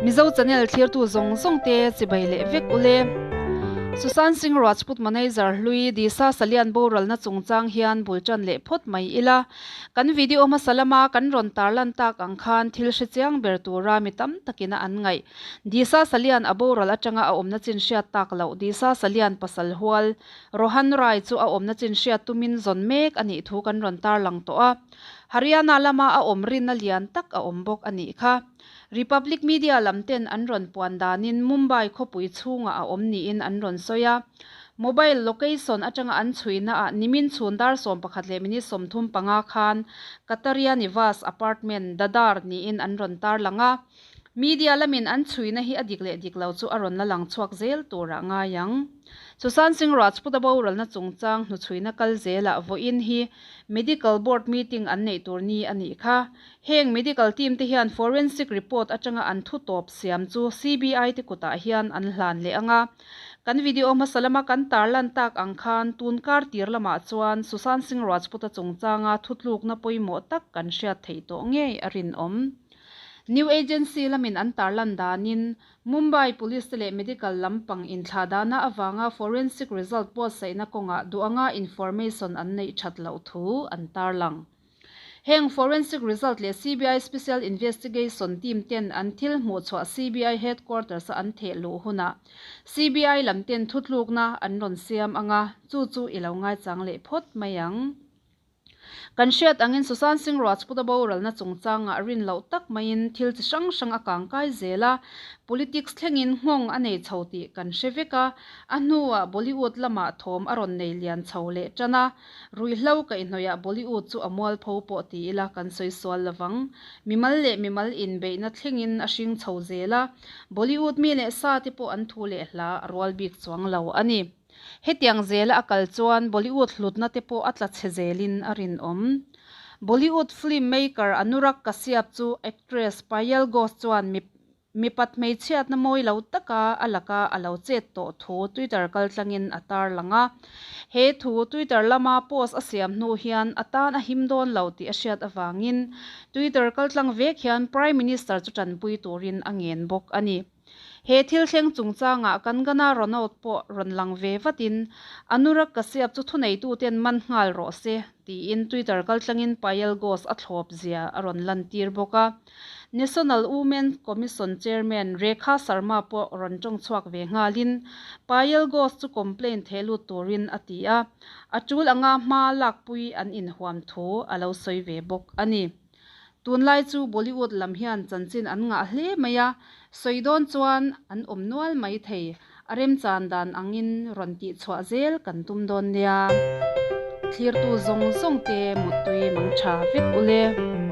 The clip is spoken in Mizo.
Mizo channel thlirtu zawng zawng te chibai leh vek ule. Sushant Singh Rajput manager hlui Disha Salian boralna chungchang hian bul tan leh phawt mai ila. Kan video hmasa lama kan rawn tarlan tak ang khan thil hre chiang ber tura mi tam takina an ngaih. Disha Salian a boral atanga a awmna chin hriat tak loh Disha Salian pasal hual Rohan Rai chu a awmna chin hriat tumin zawn mek a nih thu kan rawn tarlang tawh a. Haryana lama a awm rinna lian tak a awm bawk a nih kha. Republic Media lam ten an rawn puan danin Mumbai khawpui chhungah a awm niin an rawn sawi a. Mobile location atanga an chhuina ah nimin chhun dar 11 leh minute 35 khan Kataria Nivas apartment, Dadar niin an rawn tarlang a. Media lamin an chhuina hi a dik leh dik lo chu a rawn la lang chhuak zel turah ngai ang. Sushant Singh Rajput-a boralna chungchang hnuchhuina kal zelah vawiin hi Medical Board meeting an neih tur ni a nih kha. Heng medical team te hian forensic report atanga an thu tawp siam chu CBI te kutah hian an hlan leh ang a. Kan video hmasa lama kan tarlan tak ang khan tun kar tir lamah chuan Sushant Singh Rajput-a chungchanga thutlukna pawimawh tak kan hriat theih tawh ngei a rinawm. New Agency lamin an tarlan danin, Mumbai Police te leh medical lampang inthlah dahna avanga forensic result buatsaihna kawngah duhanga information an neih that loh thu an tarlang. Heng forensic result leh CBI Special Investigation Team ten an thil hmuh chhuah CBI headquarters a an theh luh hunah CBI lam ten thutlukna an rawn siam anga chu chu i lo ngaichang leh phawt mai ang. Kan hriat angin Sushant Singh Rajput-a boralna chungchangah rin loh tak maiin thil chi hrang hrang a kangkai zel a, politics thlengin nghawng a nei chho tih kan hre vek a, a hnuah Bollywood lamah thawm a rawn nei lian chho leh tan a, ruihhlo kaihhnawihah Bollywood chu a mualpho pawh ti ila kan sawi sual lovang. Mimal leh mimal inbeihna thlengin a hring chho zel a, Bollywood mi leh sa te pawh an thu leh hla a rual bik chuang lo a ni. Hetiang zela a kal chuan Bollywood hlutna te pawh a tla chhe zelin a rinawm. Bollywood film maker Anurag Kashyap chu actress Payal Ghosh chuan mi mipat hmeichhiatna mawi lo taka a laka a lo chet tawh thu Twitter kaltlangin a tarlang a. He thu Twitter lama post a siam hnu hian a tan a him dawn lo tih a hriat avangin Twitter kaltlang vek hian Prime Minister chu tanpui turin a ngen bawk a ni. He thil thleng chungchangah Kangana Ranaut pawh rawn lang ve vatin, Anurag Kashyap chu thuneituten man nghal rawh se, tiin Twitter kaltlangin Payal Ghosh a thlawp zia a rawn lantir bawk a. National Women Commission Chairman Rekha Sharma pawh rawn tawng chhuak ve nghalin, Payal Ghosh chu complaint theh lut turin a ti a, a tul anga hma lakpui an inhuam thu a lo sawi ve bawk a ni. Tunlai chu Bollywood lam hian chanchin an ngah hle mai a, sawi dawn chuan an awm nual mai thei. A remchan dan angin rawn tihchhuah zel kan tum dawn nia. Thlirtu zawng zawng te muttui mang tha vek ule.